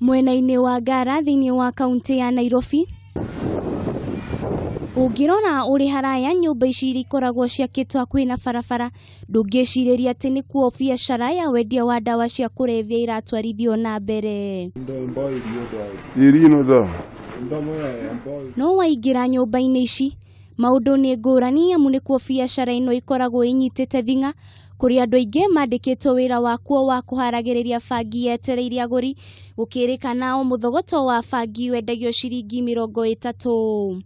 Mwena-inĩ wa Ngara thĩinĩ wa kaunti ya Nairobi, ũngĩrora ũrĩ haraya nyũmba ici iria ikoragwo ciakĩtwo hakuhĩ na barabara, ndũngĩcirĩria atĩ nĩkuo biacara ya wendia wa ndawa cia kũrebia iratwarithio na mbere. No waingĩra nyũmba-inĩ ici, maũndũ nĩ ngũrani amu nĩkuo biacara ĩno ĩkoragwo ĩnyitĩte thing'a, kũrĩa andũ aingĩ mandĩkĩtwo wĩra wakuo wa kũharagĩrĩria bangi yetereire agũri, gũkĩrĩkana o mũthogoto wa bangi wendagio ciringi 30.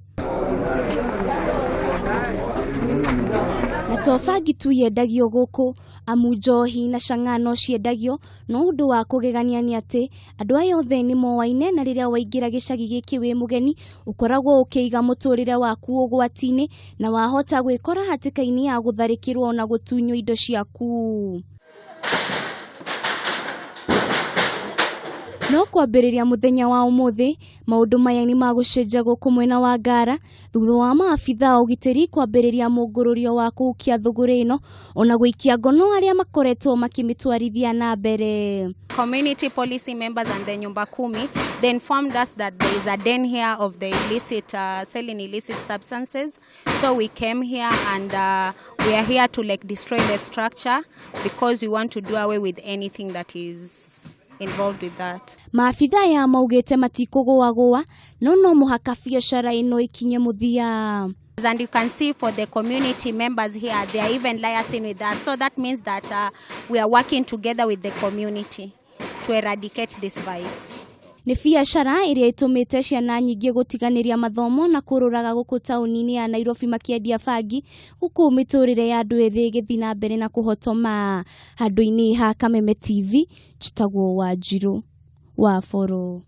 Na to bangi tu yendagio gũkũ, amu njohi na chang'aa no ciendagio, no ũndũ wa kũgegania nĩ atĩ andũ aya othe nĩ moaine na rĩrĩa waingĩra gĩcagi gĩkĩ wĩ mũgeni ũkoragwo ũkĩiga mũtũrĩre waku ũgwati-inĩ na wahota gwĩkora hatĩka-inĩ ya gũtharĩkĩrwo na gũtunywo indo ciaku. No kwambĩrĩria mũthenya wa ũmũthĩ, maũndũ maya nĩ magũcenjia gũkũ mwena wa Ngara thutha wa maabitha a ũgitĩri kwambĩrĩria mũngũrũrio wa kũhukia thũgũrĩ ĩno ona gũikia ngono arĩa makoretwo makĩmĩtwarithia na mbere. Community policy members and the Nyumba Kumi, they informed us that there is a den here of the illicit, selling illicit substances. So we came here and we are here to like destroy the structure because we want to do away with anything that is involved with that. Maabitha aya maugĩte matikũgũagũa no no mũhaka biacara ĩno ĩkinye mũthia. And you can see for the community members here, they are even liaising with us. So that means that we are working together with the community to eradicate this vice. Nĩ biacara ĩrĩa ĩtũmĩte ciana nyingĩ gũtiganĩria mathomo na kũrũraga gũkũ taũni-inĩ ya Nairobi makĩendia bangi, gũkũ mĩtũrĩre ya andũ ethĩ ĩgĩthiĩ na mbere na kũhotoma. Handũ-inĩ ha Kameme TV, njĩtagwo Wanjirũ wa Boro.